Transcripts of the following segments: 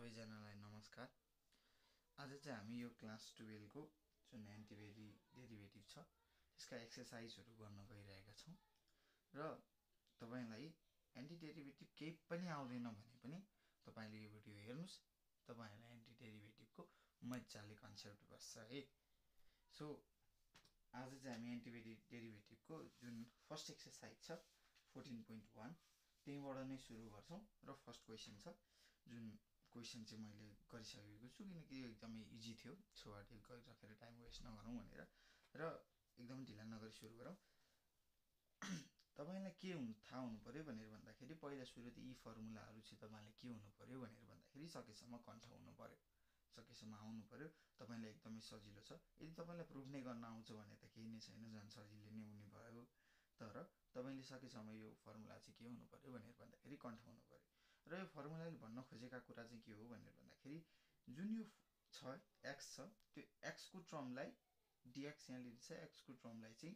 सबैजनालाई नमस्कार। आज चाहिँ हामी यो क्लास 12 को जुन एन्टी डेरिभेटिभ छ त्यसका एक्सरसाइजहरू गर्न गइरहेका छौँ र तपाईलाई एन्टी डेरिभेटिभ केही पनि आउँदैन भने पनि तपाईले यो भिडियो हेर्नुस्, तपाईलाई एन्टी डेरिभेटिभको मजाले कन्सेप्ट बस्छ है। सो आज चाहिँ हामी एन्टी डेरिभेटिभको जुन फर्स्ट एक्सरसाइज छ 14.1 त्यहीबाट नै सुरु गर्छौँ र फर्स्ट क्वेसन छ जुन क्वेसन चाहिँ मैले गरिसकेको छु किनकि यो एकदमै इजी थियो। सो यो गरिराखेर टाइम वेस्ट नगरौँ भनेर र एकदम ढिला नगरी सुरु गरौँ। तपाईलाई के थाहा हुनु पर्यो भनेर भन्दाखेरि पहिला सुरु त यी फर्मुलाहरू चाहिँ तपाईले के हुनु पर्यो भनेर भन्दाखेरि सकेसम्म कन्ठ हुनु पर्यो, सकेसम्म आउनु पर्यो। तपाईलाई एकदमै सजिलो छ। यदि तपाईलाई प्रुफ नै गर्न आउँछ भने त केही नै छैन, झन् सजिलो नै हुने भयो। तर तपाईले सकेसम्म यो फर्मुला चाहिँ के हुनु पर्यो भनेर भन्दाखेरि कन्ठ हुनु पर्यो। र यो फर्मुलाले भन्न खोजेका कुरा चाहिँ के हो भनेर भन्दाखेरि जुन यो छ एक्स छ त्यो एक्स को टर्मलाई डिएक्स यहाँ लिन्छ, एक्स को टर्मलाई चाहिँ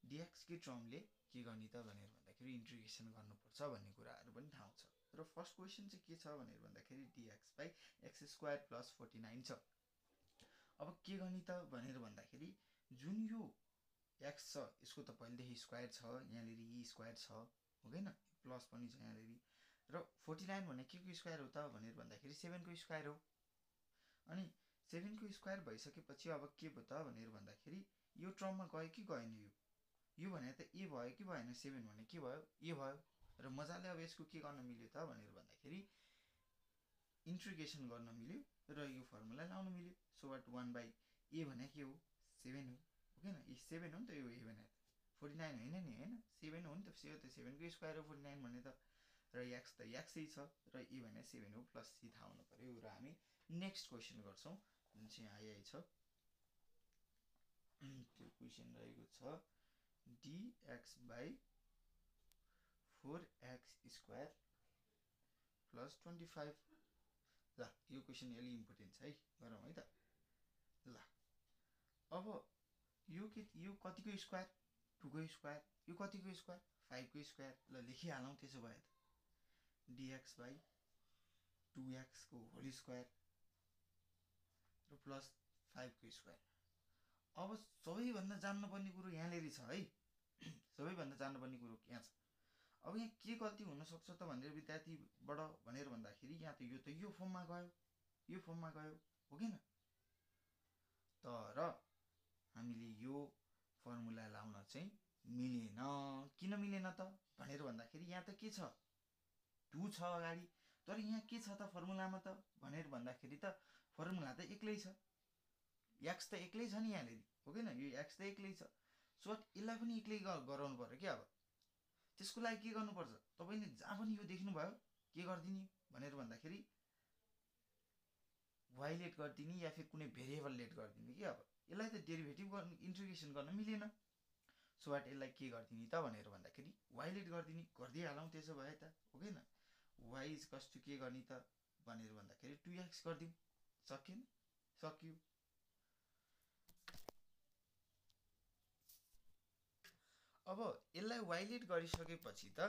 डिएक्स की टर्मले के गर्ने त भनेर भन्दाखेरि इन्टिग्रेसन गर्नुपर्छ भन्ने कुराहरू पनि थाहा छ। र फर्स्ट क्वेसन चाहिँ के छ भनेर भन्दाखेरि dx by x square plus 49 छ। अब के गर्ने त भनेर भन्दाखेरि जुन यो एक्स छ यसको त पहिलेदेखि स्क्वायर छ, यहाँनिर यी स्क्वायर छ हो हैन, प्लस पनि छ यहाँनिर। र 49 भने के को स्क्वायर हो त भनेर भन्दाखेरि 7 को स्क्वायर हो। अनि 7 को स्क्वायर भइसकेपछि अब के भयो त भनेर भन्दाखेरि यो टर्ममा गयो कि गएन, यो भने त ए भयो कि भएन, 7 भने के भयो, ए भयो। र मजाले अब यसको के गर्न मिल्यो त भनेर भन्दाखेरि इन्टिग्रेसन गर्न मिल्यो र यो फर्मुला लाउन मिल्यो। सो वाट 1 बाई ए भने के हो, 7 हो हैन, यो 7 हो नि त, यो ए भने 49 होइन नि हैन, 7 हो नि त, 7 को स्क्वायर हो 49 भने त। र एक्स त एक्सै छ र ए भने 7 हो, प्लस सी थाहा हुनु पर्यो। र हामी नेक्स्ट क्वेसन गर्छौँ जुन चाहिँ आइआई छ। त्यो क्वेसन रहेको छ dx by 4x square plus 25। ल यो क्वेसन अलि इम्पोर्टेन्ट छ है, गरौँ है त। ल अब यो कतिको स्क्वायर, 2 को स्क्वायर, यो कतिको स्क्वायर, 5 को स्क्वायर। ल लेखिहालौँ त्यसो भए त dx बाई 2x को होल स्क्वायर र प्लस 5 को स्क्वायर। अब सबैभन्दा जान्नुपर्ने कुरो यहाँनिर छ है, सबैभन्दा जान्नुपर्ने कुरो यहाँ छ। अब यहाँ के गल्ती हुनसक्छ त भनेर विद्यार्थीबाट भनेर भन्दाखेरि यहाँ त यो फर्ममा गयो, यो फर्ममा गयो हो किन। तर हामीले यो फर्मुला लाउन चाहिँ मिलेन। किन मिलेन त भनेर भन्दाखेरि यहाँ त के छ, 2 छ अगाडि, तर यहाँ के छ त फर्मुलामा त भनेर भन्दाखेरि त फर्मुला त एक्लै छ, एक्स त एक्लै छ नि यहाँनिर हो किन, यो एक्स त एक्लै छ। सो यसलाई पनि एक्लै गराउनु पर्यो क्या। अब त्यसको लागि के गर्नुपर्छ, तपाईले जहाँ पनि यो देख्नुभयो के गरिदिने भनेर भन्दाखेरि वाइ लेट गरिदिने या फिर कुनै भेरिएबल लेट गरिदिने कि। अब यसलाई त डेरिभेटिभ गर्न इन्टिग्रेसन गर्न मिलेन। सो वाट यसलाई के गरिदिने त भनेर भन्दाखेरि वाइ लेट गरिदिने, गरिदिइहालौँ त्यसो भए त हो किन। वाइ इज कस टु के गर्ने त भनेर भन्दाखेरि 2x गरिदिउँ, सकिएन, सकियो। अब यसलाई वाइलेट गरिसकेपछि त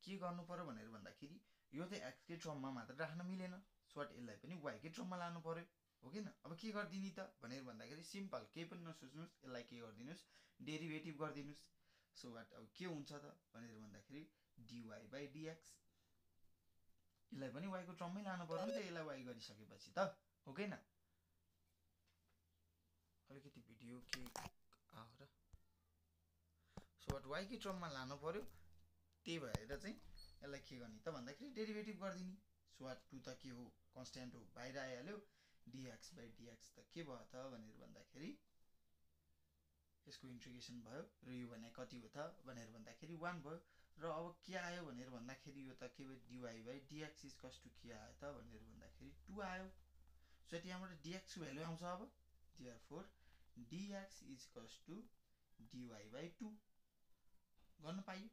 के गर्नु पर्यो भनेर भन्दाखेरि यो त एक्स के टर्ममा मात्र राख्न मिलेन। सो वाट यसलाई पनि वाइ के टर्ममा लानु पर्यो हो किन। अब के गरिदिने त भनेर भन्दाखेरि सिम्पल, केही पनि नसोच्नुहोस्, यसलाई के गरिदिनुहोस्, डेरिभेटिभ गरिदिनुहोस्। सो वाट अब के हुन्छ त भनेर भन्दाखेरि डिवाई बाई डिएक्स, यसलाई पनि वाइ को टर्ममै लानु पर्यो नि त, यसलाई वाइ गरिसकेपछि त हो किन। अलिकति भिडियो के आयो र। सो वाट वाइ के टर्ममा लानु पर्यो, त्यही भएर चाहिँ यसलाई के गर्ने त भन्दाखेरि डेरिभेटिभ गरिदिने। सो वाट 2 त के हो, कन्स्ट्यान्ट हो, बाहिर आइहाल्यो। डिएक्स बाई डिएक्स त के भयो त भनेर भन्दाखेरि यसको इन्टिग्रेसन भयो र यो भने कति हो त भनेर भन्दाखेरि 1 भयो। र अब के आयो भनेर भन्दाखेरि यो त के भयो, डिवाई बाई डिएक्स इज कस टु के आयो त भनेर भन्दाखेरि 2 आयो। सो त्यहाँबाट डिएक्स को भ्यालु आउँछ। अब देयरफोर डिएक्स इज कस टु डिवाई बाई 2 गर्न पाइयो,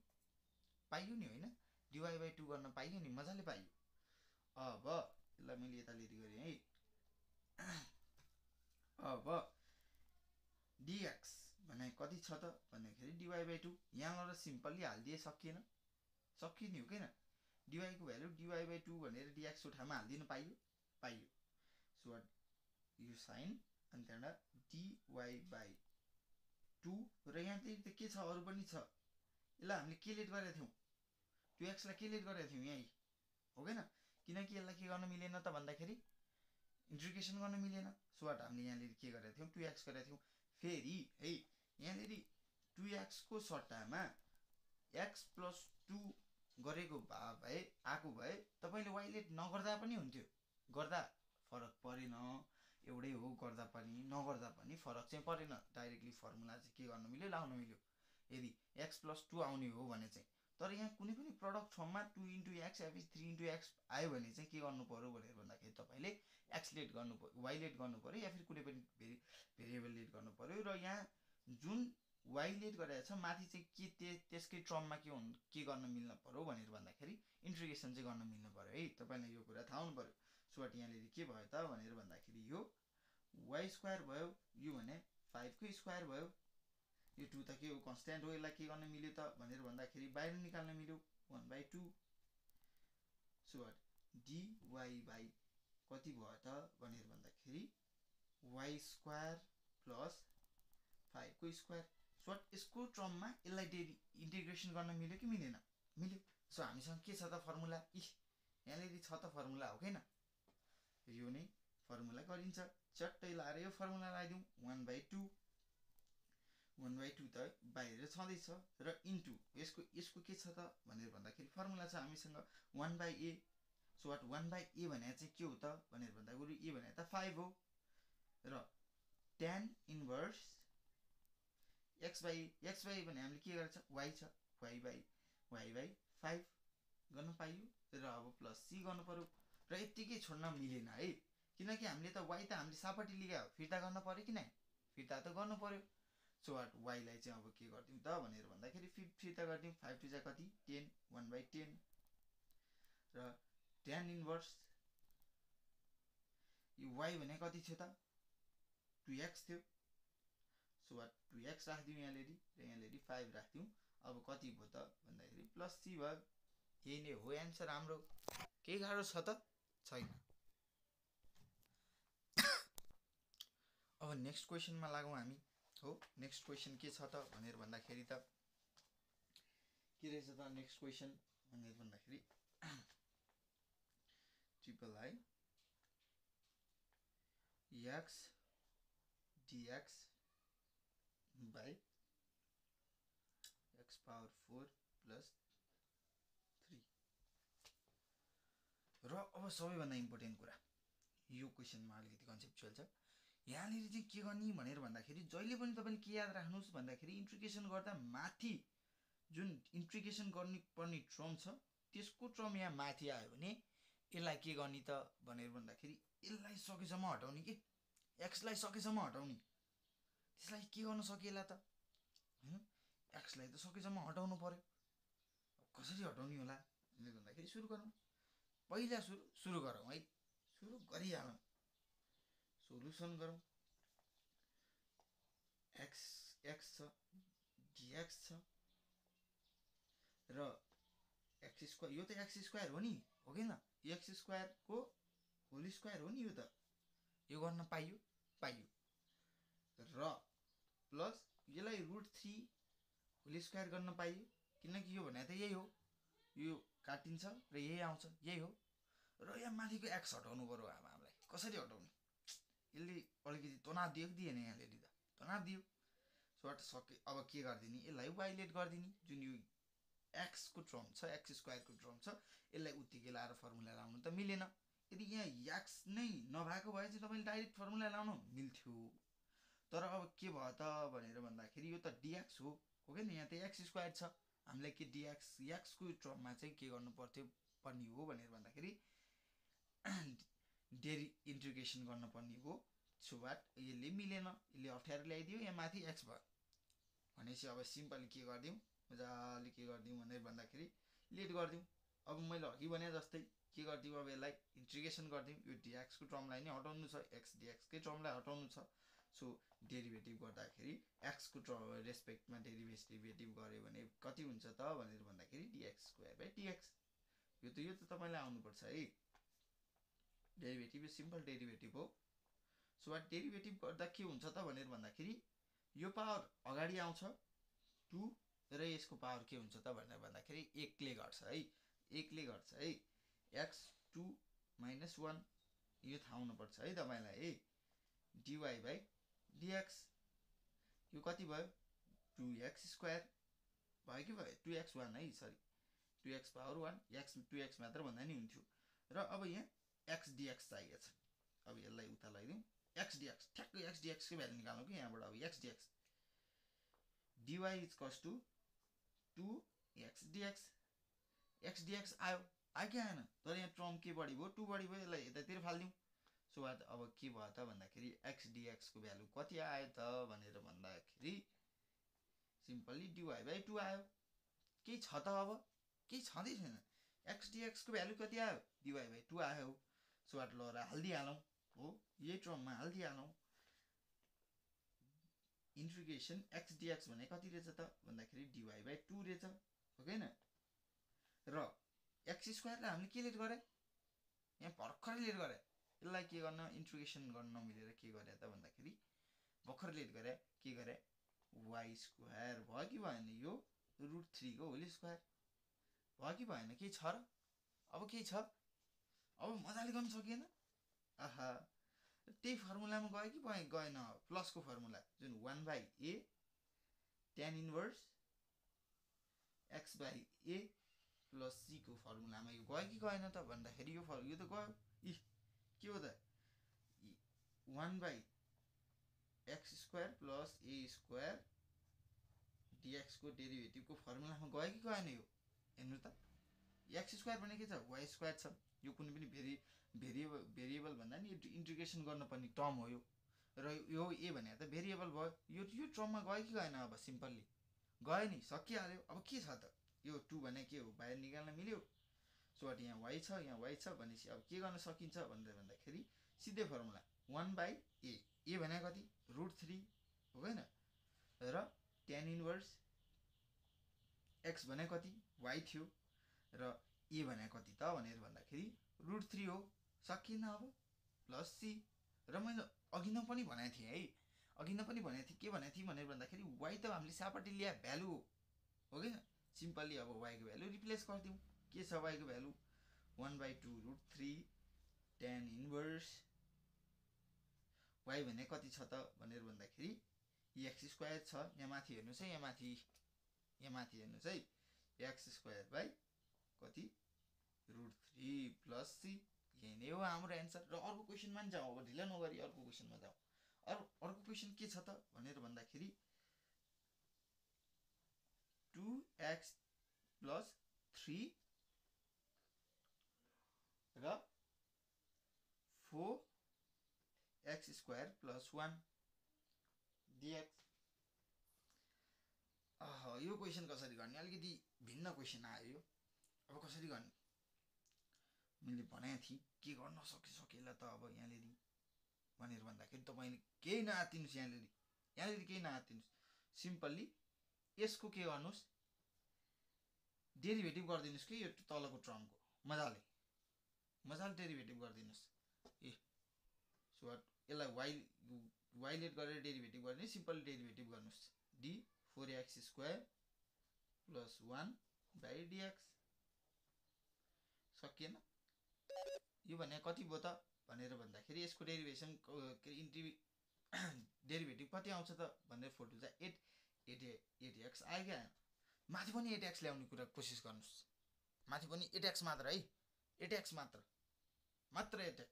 पाइयो नि होइन, डिवाई बाई 2 गर्न पाइयो नि, मजाले पाइयो। अब यसलाई मैले यतालेरि गरेँ है। अब डिएक्स भने कति छ त भन्दाखेरि डिवाई बाई 2, यहाँबाट सिम्पल्ली हालिदिए सकिएन, सकियो नि हो किन। डिवाई को भ्यालु डिवाई बाई 2 भनेर डिएक्स को ठाउँमा हालिदिनु पाइयो पाइयो। सो वाट यो साइन अनि त्यहाँबाट dy/2 र यहाँ त के छ अरू पनि छ। यसलाई हामीले के लेट गरेका थियौँ 2x लाई के लेट गरेका थियौँ यहीँ हो किन, किनकि यसलाई के गर्न मिलेन त भन्दाखेरि इन्टिग्रेसन गर्न मिलेन। सो वाट हामीले यहाँनिर के गरेका थियौँ 2x गरेका थियौँ। फेरि है यहाँनिर 2x को सट्टामा x + 2 गरेको भए आएको भए तपाईँले y लेट नगर्दा पनि हुन्थ्यो, गर्दा फरक परेन, एउटै हो, गर्दा पनि नगर्दा पनि फरक चाहिँ परेन। डाइरेक्टली फर्मुला चाहिँ के गर्न मिल्यो लाउन मिल्यो यदि x + 2 आउने हो भने चाहिँ। तर यहाँ कुनै पनि प्रडक्ट फर्ममा 2 × x या 3 × x आयो भने चाहिँ के गर्नु पर्यो भनेर भन्दाखेरि तपाईँले x लेट गर्नु पर्यो, y लेट गर्नु पर्यो या फिर कुनै पनि भेरिएबल लेट गर्नु पर्यो। र यहाँ जुन y लेट गरेको छ माथि चाहिँ के त्यसकै टर्ममा के गर्न मिल्न पर्यो भनेर भन्दाखेरि इन्टिग्रेसन चाहिँ गर्न मिल्नु पर्यो है। तपाईँलाई यो कुरा थाहा हुनु पर्यो। सो वाट यहाँनिर के भयो त भनेर भन्दाखेरि यो y² भयो, यो भने 5 को स्क्वायर भयो, यो 2 त के हो कन्स्ट्यान्ट हो, यसलाई के गर्न मिल्यो त भनेर भन्दाखेरि बाहिर निकाल्न मिल्यो 1/2। सो वाट dy/ कति भयो त भनेर भन्दाखेरि y² + 5 को स्क्वायर। सो वाट यसको टर्ममा यसलाई इन्टिग्रेसन गर्न मिल्यो कि मिलेन, मिल्यो। सो हामीसँग के छ त फर्मुला, यहाँनिर छ त फर्मुला हो किन, यो नै फर्मुला गरिन्छ। चट्टै लाएर यो फर्मुला लगाइदिउँ 1/2 1/2 त बाहिर छँदैछ र इन्टु यसको के छ त भनेर भन्दाखेरि फर्मुला छ हामीसँग 1/a। सो वाट 1/a भने चाहिँ के हो त भनेर भन्दाखेरि a भने त 5 हो र tan इन्भर्स x/x भने हामीले के गरेछ y छ, y/5 गर्न पाइयो र अब प्लस c गर्नु पर्यो र यत्तिकै छोड्न मिलेन है, किनकि हामीले त y त हामीले सापट्टि लिएको फिर्ता गर्न पर्यो कि नै, फिर्ता त गर्नु पर्यो। सो वाट y लाई चाहिँ अब के गरिदिउँ त भनेर भन्दाखेरि फिर्ता गरिदिउँ 5 2 कति 10 1/10 र tan इन्भर्स यो y भने कति थियो त 2x थियो। सो वाट 2x राखिदिउँ यहाँनिर र यहाँनिर 5 राखिदिउँ। अब कति भयो त भन्दाखेरि प्लस c भयो। यही नै हो एन्सर हाम्रो, केही गाह्रो छ त छैन। अब नेक्स्ट क्वेसनमा लागौँ हामी। हो नेक्स्ट क्वेसन के छ त भनेर भन्दाखेरि त के रहेछ त नेक्स्ट क्वेसन भनेर भन्दाखेरि triple I x dx by x⁴ + 3 र अब सबैभन्दा इम्पोर्टेन्ट कुरा यो क्वेसनमा अलिकति कन्सेप्चुअल छ। यहाँनिर चाहिँ के गर्ने भनेर भन्दाखेरि जहिले पनि तपाईँले के याद राख्नुहोस् भन्दाखेरि इन्टिग्रेसन गर्दा माथि जुन इन्टिग्रेसन गर्नुपर्ने टर्म छ त्यसको टर्म यहाँ माथि आयो भने यसलाई के गर्ने त भनेर भन्दाखेरि यसलाई सकेसम्म हटाउने कि एक्सलाई सकेसम्म हटाउने, त्यसलाई के गर्न सकिएला त हैन, एक्सलाई त सकेसम्म हटाउनु पर्यो। कसरी हटाउने होला भनेर भन्दाखेरि सुरु गरौँ, पहिला सुरु गरौँ है, सुरु गरिहालौँ, सोलुसन गरौँ। x छ dx छ र x², यो त x² हो नि हो किन, x² को होल स्क्वायर हो नि, यो त यो गर्न पाइयो र प्लस यसलाई √3 होल स्क्वायर गर्न पाइयो, किनकि यो भने त यही हो, यो काटिन्छ र यही आउँछ, यही हो। र यहाँ माथिको x हटाउनु पर्यो। अब हामीलाई कसरी हटाउने, यसले अलिकति तनाव दियो कि दिएन, यहाँले दिँदा तनाव दियो। सो वाट सके, अब के गरिदिने, यसलाई y लेट गरिदिने, जुन यो x को टर्म छ x² को टर्म छ, यसलाई उत्तिकै लाएर फर्मुला लाउनु त मिलेन। यदि यहाँ x नै नभएको भए चाहिँ तपाईँले डाइरेक्ट फर्मुला लाउनु मिल्थ्यो। तर अब के भयो त भनेर भन्दाखेरि यो त dx हो किन, यहाँ त x² छ, हामीलाई के x को टर्ममा चाहिँ के गर्नु पर्ने हो भनेर भन्दाखेरि इन्टिग्रेसन गर्न पर्ने हो। सो वाट यसले मिलेन, यसले अप्ठ्यारो ल्याइदियो, यहाँ माथि x भयो भनेपछि अब सिम्पली के गरिदिउँ, मजाले के गरिदिउँ भनेर भन्दाखेरि लेट गरिदिउँ। अब मैले अघि भने जस्तै के गरिदिउँ, अब यसलाई इन्टिग्रेसन गरिदिउँ, यो dx को टर्मलाई नै हटाउनु छ, x dx कै टर्मलाई हटाउनु छ। सो डेरिभेटिभ गर्दाखेरि x को रेस्पेक्टमा डेरिभेटिभ गऱ्यो भने कति हुन्छ त भनेर भन्दाखेरि dx² / dx, यो त तपाईँलाई आउनुपर्छ है। डेरिभेटिभ यो सिम्पल डेरिभेटिभ हो। सो वाट डेरिभेटिभ गर्दा के हुन्छ त भनेर भन्दाखेरि यो पावर अगाडि आउँछ 2 र यसको पावर के हुन्छ त भनेर भन्दाखेरि 1 ले गर्छ है, 1 ले गर्छ है। x2 - 1 यो थाहा हुनुपर्छ है तपाईलाई है। dy बाइ dx यो कति भयो 2x² भयो कि भयो 2x1 है, sorry 2x power 1 x 2x मात्र भन्दा नि हुन्थ्यो। र अब यहाँ x dx चाहिएको छ। अब यसलाई उता लैदिउँ, x dx ठ्याक्कै x dx को भ्यालु निकाल्नु कि यहाँबाट। अब x dx dy equals to 2x dx, x dx आयो कि आएन, तर यहाँ टर्म के बढी भयो 2 बढी भयो, यसलाई यतातिर फाल्दिउँ। सो अब के भयो त भन्दाखेरि x dx को भ्यालु कति आयो त भनेर भन्दाखेरि सिम्पली dy बाइ 2 आयो। केही छ त, अब केही छँदै छैन। x dx को भ्यालु कति आयो dy बाइ 2 आयो। सो ल हाल्दिहालौँ, हो यही टर्ममा हाल्दिहालौँ। इंटीग्रेशन x dx भने कति रहेछ त भन्दाखेरि dy बाइ 2 रहेछ, हो कि हैन। र x² लाई हामीले के लेट गरे, यहाँ भर्खरै लेट गरे। यसलाई के गर्न इंटीग्रेशन गर्न नमिलेर के गरे त भन्दाखेरि भर्खर लेट गरे, के गरे y² भयो कि भएन, यो √3 को होल स्क्वायर भयो कि भएन, केही छ र, अब केही छ, अब मजाले गर्न सकिएन। आहा, त्यही फर्मुलामा गयो कि गएन, प्लसको फर्मुला जुन 1/a tan inverse x by a plus c को फर्मुलामा यो गयो कि गएन त भन्दाखेरि यो त गयो। के हो त 1/x² प्लस a² dx को डेरिभेटिभ को फर्मुलामा गयो कि गएन। यो हेर्नु त, x² भने के छ y² छ, यो कुनै पनि भेरिएबल भन्दा नि इंटीग्रेशन गर्न पर्ने टर्म हो यो। र यो a भने त भेरिएबल भयो, यो टर्ममा गयो कि गएन। अब सिम्पली गयो नि, सकिहाल्यो। अब के छ त, यो 2 भने के हो बाहिर निकाल्न मिल्यो। सो यहाँ y छ, यहाँ y छ भनेपछि अब के गर्न सकिन्छ भनेर भन्दाखेरि सिधै फर्मुला 1/a, a भने कति √3 हो हैन, र tan इन्भर्स x भने कति y थियो, र a भने कति त भनेर भन्दाखेरि √3 हो, सकिएन। अब प्लस c, र मैले अघि नै पनि भनेको थिएँ है, अघि नै पनि भनेको थिएँ, के भनेको थिएँ भनेर भन्दाखेरि y त हामीले सापट्टि ल्या भ्यालु हो कि सिम्पली अब y को भ्यालु रिप्लेस गरिदिउँ। के छ y को भ्यालु 1/2 √3 tan इन्भर्स y भने कति छ त भनेर भन्दाखेरि x² छ, यहाँ माथि हेर्नुस् है, यहाँ माथि हेर्नुस् है, x² बाइ कति √3 प्लस c, यही नै हो हाम्रो एन्सर। र अर्को क्वेशनमा नि जाउँ, अब ढिला नगरी अर्को क्वेशनमा जाउँ। अर्को क्वेशन के छ त भनेर भन्दाखेरि 2x प्लस 3 र 4x² प्लस 1 dx। यो क्वेशन कसरी गर्ने, अलिकति भिन्न क्वेशन आयो यो। अब कसरी गर्ने, मैले भनेको थिएँ के गर्न सकेला त अब यहाँनिर भनेर भन्दाखेरि तपाईले केही नआत्तिनुस्, यहाँनिर केही नआत्तिनुस्, सिम्पली यसको के गर्नुस् डेरिभेटिभ गरिदिनुस् कि यो तलको टर्मको मजाले डेरिभेटिभ गरिदिनुस्। सो यसलाई y लेट गरेर डेरिभेटिभ गर्ने, सिम्पल डेरिभेटिभ गर्नुस् d 4x² प्लस 1/dx, सकिएन। यो भने कति भयो त भनेर भन्दाखेरि यसको डेरिभेसन डेरिभेटिभ कति आउँछ त भनेर 4 2 8x आयो क्या, माथि पनि 8x ल्याउने कुरा कोसिस गर्नुस्, माथि पनि 8x मात्र है, 8x मात्र 8x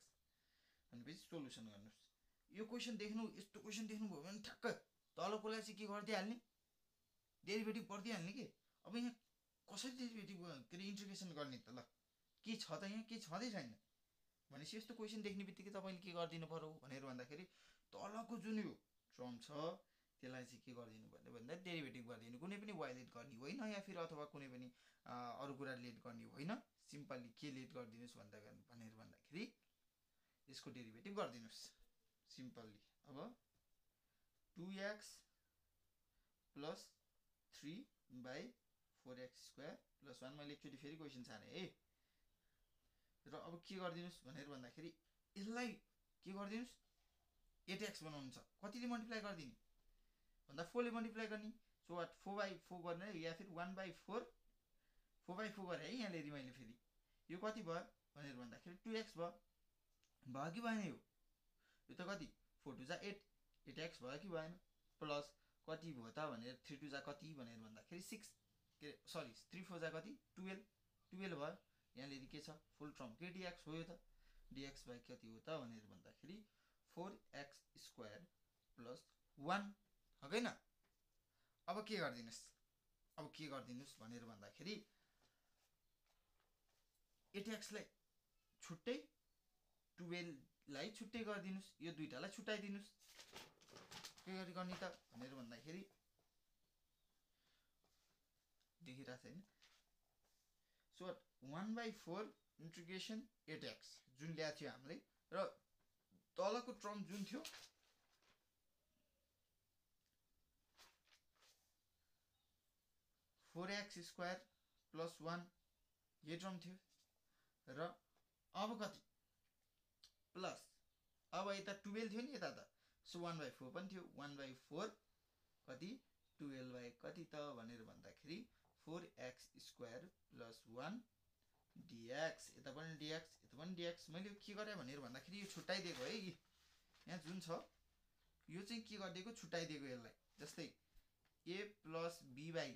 भनेपछि सोलुसन गर्नुस्। यो क्वेशन देख्नु, यस्तो क्वेशन देख्नुभयो भने ठ्याक्क तलकोलाई चाहिँ के गरिदिइहाल्ने डेरिभेटिभ गरिदिइहाल्ने के। अब यहाँ कसरी डेरिभेटिभ के इन्टिग्रेसन गर्ने त, ल के छ त यहाँ, के छँदै छैन भनेपछि यस्तो क्वेशन देख्ने बित्तिकै तपाईले के गरिदिनु पर्यो भनेर भन्दाखेरि तलको जुन यो टर्म छ त्यसलाई चाहिँ के गरिदिनु पर्ने भन्दा डेरिभेटिभ गरिदिनु, कुनै पनि y लेट गर्ने होइन, या फिर अथवा कुनै पनि अरु कुरा लेट गर्ने होइन, सिम्पली के लेट गरिदिनुस् भनेर भन्दाखेरि यसको डेरिभेटिभ गरिदिनुस् सिम्पली। अब 2x प्लस 3/4x² प्लस 1 मैले एकचोटि फेरि क्वेशन छाने है। र अब के गरिदिनुस् भनेर भन्दाखेरि यसलाई के गरिदिनुस् 8x बनाउनु छ कतिले मल्टिप्लाई गरिदिने भन्दा 4 ले मल्टिप्लाई गर्ने सो वाट 4/4 गर्ने या फिर 1/4 4/4 गरे है यहाँनिर मैले फेरि यो कति भयो भनेर भन्दाखेरि 2x भयो कि भएन यो त कति 4 2 जा 8 8x भयो कि भएन प्लस कति भयो त भनेर 3 2 जा कति भनेर भन्दाखेरि 6 के सरी 3 4 जा कति 12 भयो यहाँनिर के छ फुल टर्म के dx हो यो त dx बाई कति हो त भनेर भन्दाखेरि 4x स्क्वायर प्लस 1 हो हैन अब के गरिदिनुस् भनेर भन्दाखेरि 8x लाई छुट्टै 12 लाई छुट्टै गरिदिनुस् यो दुईटालाई छुट्टाइदिनुस् के गरी गर्ने त भनेर भन्दाखेरि देखिरा छैन सो 1/4 इंटीग्रेशन 8x जुन ल्या थियो हामीले र तलको टर्म जुन थियो 4x स्क्वायर प्लस 1 यो टर्म थियो र अब कति प्लस अब यता 12 थियो नि यता त सो 1/4 पनि थियो 1/4 कति 12 बाई कति त भनेर भन्दाखेरि 4x स्क्वायर प्लस 1 dx यता पनि dx मैले के गरे भनेर भन्दाखेरि यो छुट्टाइदिएको है यहाँ जुन छ यो चाहिँ के गरिदिएको छुट्टाइदिएको यसलाई जस्तै a प्लस b बाई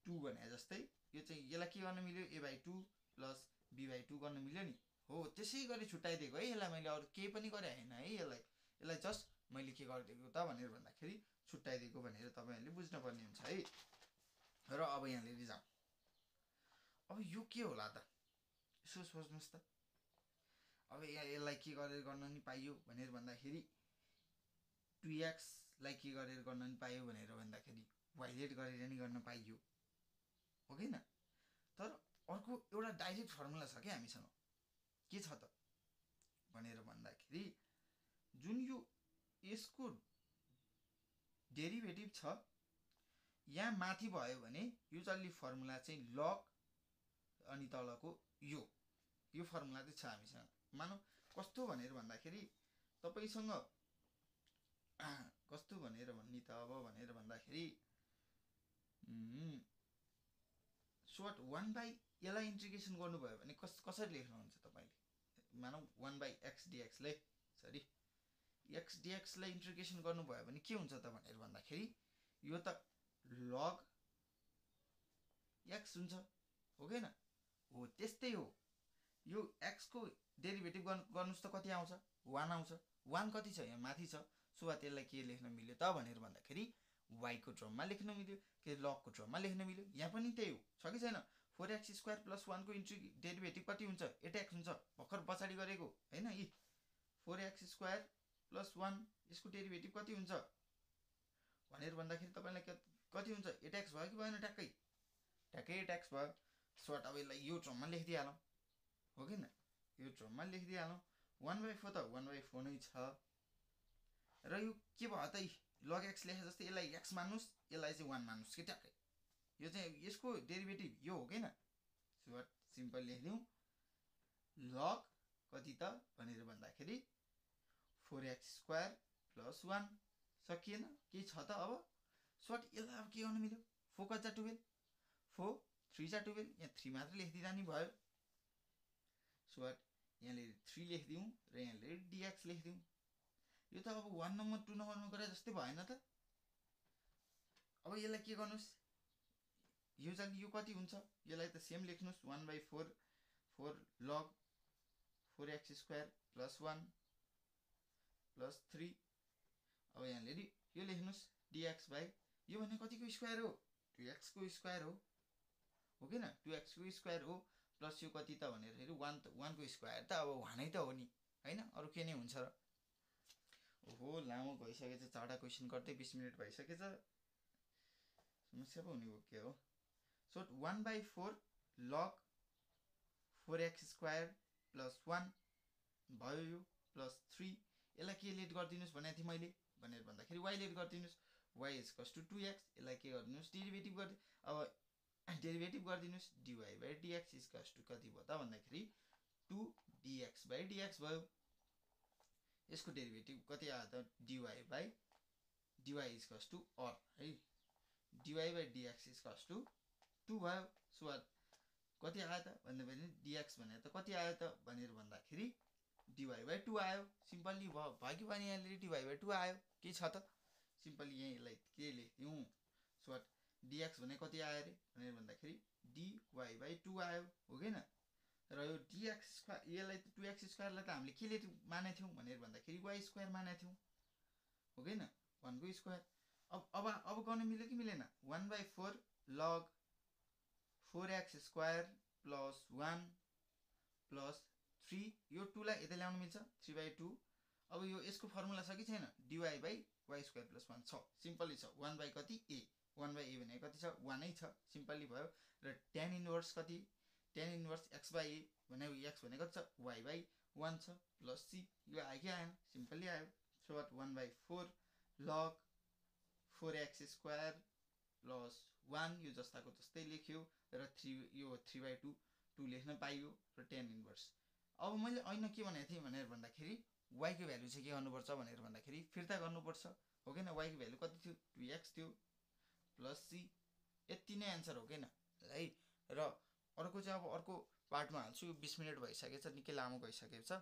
2 भने जस्तै यो चाहिँ यसलाई के गर्न मिल्यो a by 2 plus b by 2 गर्न मिल्यो नि हो त्यसै गरी छुट्टाइदिएको है यसलाई मैले अरु केही पनि गरे हैन है यसलाई जस्ट मैले के गरिदिएको त भनेर भन्दाखेरि छुट्टाइदिएको भनेर तपाईहरुले बुझ्न पर्ने हुन्छ है र अब यहाँ लिएर जाऊ अब यो के होला त यसो सोच्नुस् त अब यसलाई के गरेर गर्न नि पाइयो भनेर भन्दाखेरि 2x लाई के गरेर गर्न नि पाइयो भनेर भन्दाखेरि वाइलेट गरेर नि गर्न पाइयो हो किन तर अर्को एउटा डाइरेक्ट फर्मुला छ के हामीसँग के छ त भनेर भन्दाखेरि जुन यो यसको डेरिभेटिभ छ यहाँ माथि भयो भने यो जल्ली फर्मुला चाहिँ लग अनि तलको यो फर्मुला चाहिँ छ हामीसँग मानौ कस्तो भनेर भन्दाखेरि तपाईसँग कस्तो भनेर भन्नी त अब भनेर भन्दाखेरि शॉर्ट 1 बाई यसलाई इन्टिग्रेसन गर्नुभयो भने कसरी लेख्नुहुन्छ तपाईले मानौ 1 बाई x dx लाई सरी x dx लाई इन्टिग्रेसन गर्नुभयो भने के हुन्छ त भनेर भन्दाखेरि यो त log x हुन्छ हो हैन हो त्यस्तै हो यो x को डेरिभेटिभ गर्नुस् त कति आउँछ 1 आउँछ 1 कति छ यहाँ माथि छ सो त्यसलाई के लेख्न मिल्यो त भनेर भन्दाखेरि y को टर्ममा लेख्न मिल्यो के log को टर्ममा लेख्न मिल्यो यहाँ पनि त्यही हो छ कि छैन 4x स्क्वायर प्लस 1 को डेरिभेटिभ कति हुन्छ 8x हुन्छ भर्खर पछाडी गरेको हैन यी 4x स्क्वायर प्लस 1 यसको डेरिभेटिभ कति हुन्छ भनेर भन्दाखेरि तपाईलाई कति हुन्छ 8x भयो कि भएन ट्याक्कै 8x भयो सो अब यसलाई यो टर्ममा लेखिदिहालौं हो किन यो टर्ममा लेखिदिहालौं 1/4 त 1/4 नै छ र यो के भयो त log x लेखे जस्तै यसलाई x मान्नुस् यसलाई चाहिँ 1 मान्नुस् के ट्याक्कै यो चाहिँ यसको डेरिभेटिभ यो हो किन सो सिम्पल लेख्दियौ log कति त भनेर भन्दाखेरि 4x स्क्वायर प्लस 1 सकिएन के छ त अब सो यसलाई अब के गर्न मिल्यो 4 कति 12 4 3 जा 12 यहाँ 3 मात्र लेख्दिदा नि भयो सो यहाँ ले 3 लेख्दियौ र यहाँ ले dx लेख्दियौ यो त अब 1 नम्बर 2 नम्बरमा गरे जस्तै भएन त अब यसलाई के गर्नुस् यो चाहिँ यो कति हुन्छ यसलाई त सेम लेख्नुस् 1/4 4 log 4x square plus 1 plus 3 अब यहाँ ले यो लेख्नुस् dx बाइ यो भने कतिको स्क्वायर हो 2x को स्क्वायर हो किन 2x को स्क्वायर हो प्लस यो कति त भनेर हेरु 1 को स्क्वायर त अब 1 नै त हो नि हैन अरु के नै हुन्छ र ओहो लामो भइसकेछ चारटा क्वेशन गर्दै 20 मिनेट भइसकेछ समस्या पो हुने हो के हो so 1/4 log 4x square plus 1 भयो यो प्लस 3 यसलाई के लेट गर्दिनुस् भने थिए मैले भनेर भन्दाखेरि y लेट गर्दिनुस् y = 2x यसलाई के गर्दिनुस् डेरिभेटिभ गर्दै अब डेरिभेटिभ गर्दिनुस् dy/dx = कति भयो त भन्दाखेरि 2 dx/dx भयो यसको डेरिभेटिभ कति आयो त dy इज टु अर है dy by dx is to 2 भयो। सो कति आयो त भन्दाखेरि dx भनेर त कति आयो त भनेर भन्दाखेरि dy बाई 2 आयो। सिम्पली भयो कि भने यहाँले dy बाई 2 आयो के छ त सिम्पली यही यसलाई के लेख्दिउँ सो dx भने कति आयो रे भनेर भन्दाखेरि dy बाई 2 आयो हो कि न। र यो dx स्क्वायर यसलाई 2x स्क्वायरलाई त हामीले के मानेको थियौँ भनेर भन्दाखेरि y स्क्वायर मानेको थियौँ हो कि न 1 को स्क्वायर। अब गर्न मिल्यो कि मिलेन 1/4 log 4x square plus 1 plus 3 यो 2 लाई यता ल्याउन मिल्छ 3/2। अब यो यसको फर्मुला छ कि छैन dy by y square plus 1 छ सिम्पली छ 1 बाई कति a 1 बाई a भने कति छ 1 नै छ सिम्पली भयो। र tan इन्भर्स कति tan inverse x by a भने x भने कति छ y बाई 1 छ प्लस c यो आयो कि आएन सिम्पली आयो। So 1/4 log 4x square plus 1 यो जस्ताको जस्तै लेख्यो र 3 यो 3/2 2 लेख्न पाइयो र tan इन्भर्स। अब मैले ऐन के भनेको थिएँ भनेर भन्दाखेरि y को भ्यालु चाहिँ के गर्नुपर्छ भनेर भन्दाखेरि फिर्ता गर्नुपर्छ हो कि न। y को भ्यालु कति थियो 2x थियो प्लस c यति नै एन्सर हो कि न है। र अर्को चाहिँ अब अर्को पार्टमा हाल्छु 20 मिनट भइसकेछ निकै लामो गइसकेको छ।